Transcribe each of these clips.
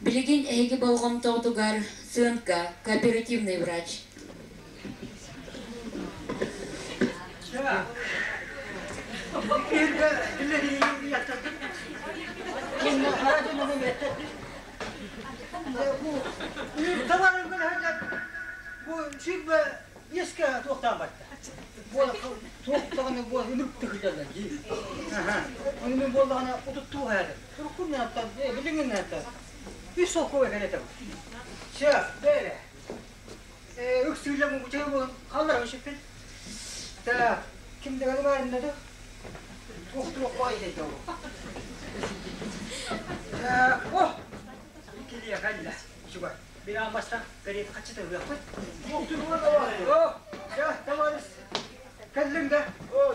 Билигин эһиги болҕомтоҕутугар сыанка кооперативный врач. Бу сүүрбэ иэскэ туохтаан барда. Туохтаҕына бу ынырык тыһыдалар дии. Ону мин буоллаҕына утуттуу хаһаатым. Туруккун нааттан, билиҥҥин нааттан. Үс солкуобай кэлэтим. Чэ, бээрэ. Үксүүлэ муҥучай буолан хаалларан шиппин. Так, ким даҕаны баарынна да? Туох-туох баҕайы ол. О! Килиэхэ эллэ. Чугай. Биран баста кэлиэт хаччыта ылыахпыт. О, дьэ, товарищ, кэллиҥ да? О,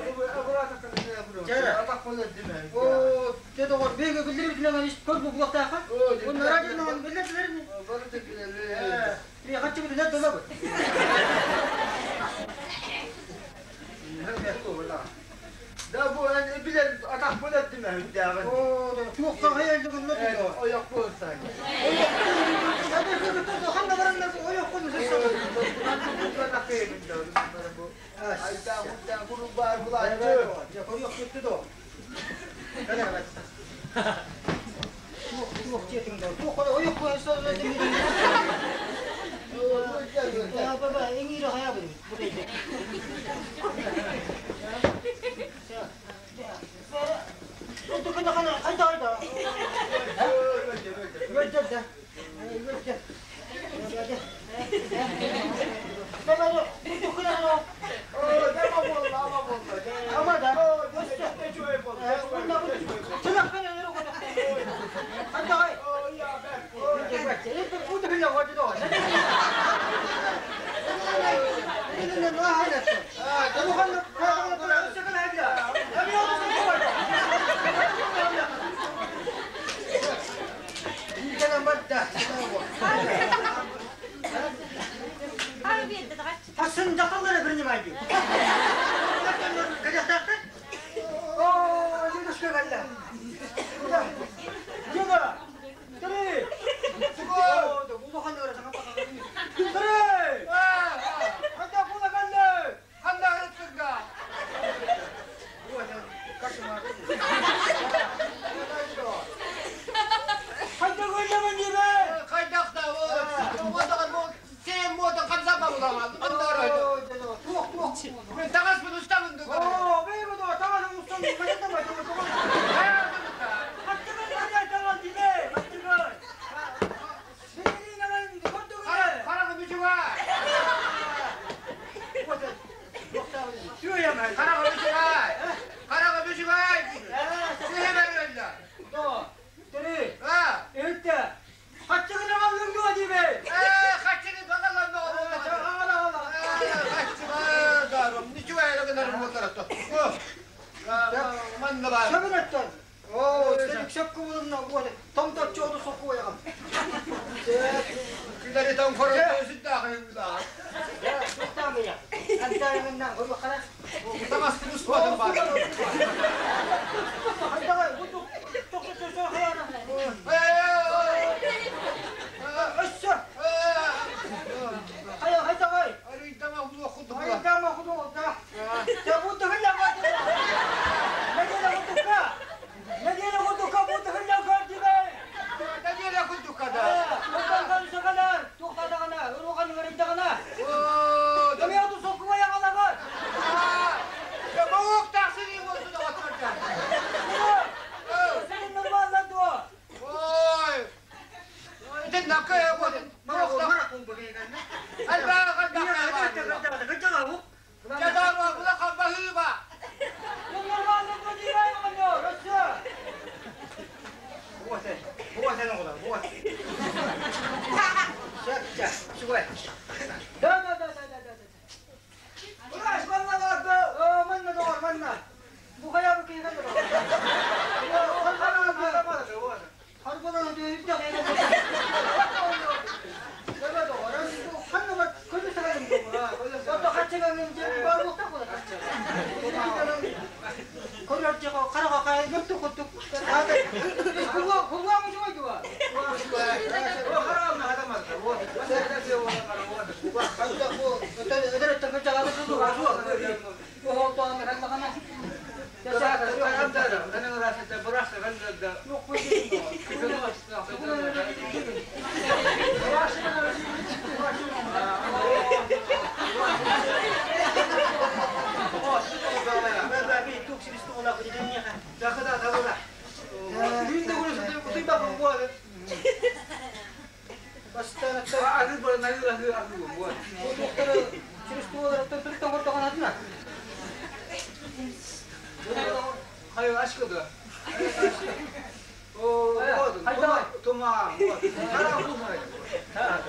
О, те доҕор, биһиги биллэрбитинэн көр буолуохтаахха. Онно радионан биллэрдилэр. Хаччыбытын долабыт. Да бу эн билэр атахпын өттүмэ үрдээҕин. Оо, туохха хайаллыгынна доо. Ойохпун сай. Ханна бараннар ойохпун Хассын дьахталлара принимайте. О, дедушка кэллэ. Деда, три. Улахан Три! Ханна кула кэллэ? Ханна ырыттырга? Хайда көллөмөн диbe? Хайдах да сен мода хамсама буламан. Туох туох. Мен тагас бун устамын ду. О, бей бу тагас устамын кайда ба? Карага бүчүгай. Карага бүчүгай. Сеhe берөллө. А. Хаччыны багалан Хаччыга дарым. Ничего гынарым болтарат. Манна бар. Күләри таң хорон сүттәгы. Тамас кус бар. Аһы баран аһы аһы аһы вот. Туохтары через туруттан көрдөҕүн атына. Хайы ашкыды. О, вот. Тома, вот. Хара хухай. Ха,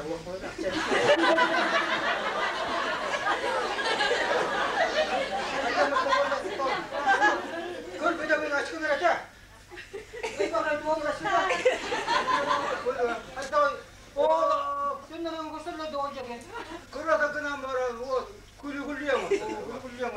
Көр бөдөҥүн ачкын эрэтэ. Кыра гынан баран, вот, күлүгүлүөм, күлүгүлүөм.